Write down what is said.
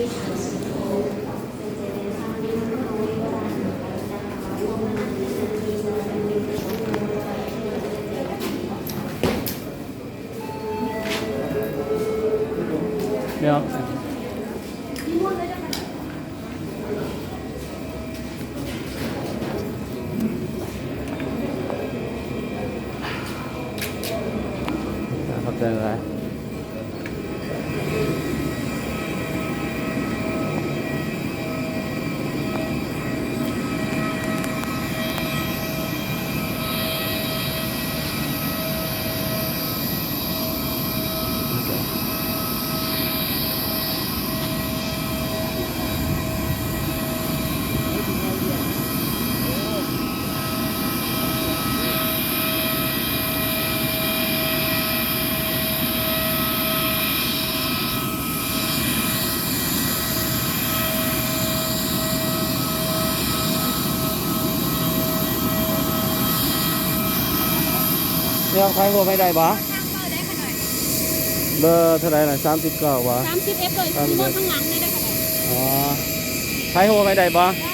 ດຽວ ຂອບໃຈຫຼາຍ. ເລື່ອງຖ່າຍຮູບໃຫ້ໄດ້ບໍ່? ເບີເທົ່າໃດນະ? ສາມສິບເກົ້າບໍ່? ສາມສິບເອັດ ໂດຍ ສາມສິບເອັດ ມີໝົດທາງຫຼັງໄດ້ ໄດ້ເທົ່າໃດ? ອໍ ຖ່າຍຮູບໃຫ້ໄດ້ບໍ່?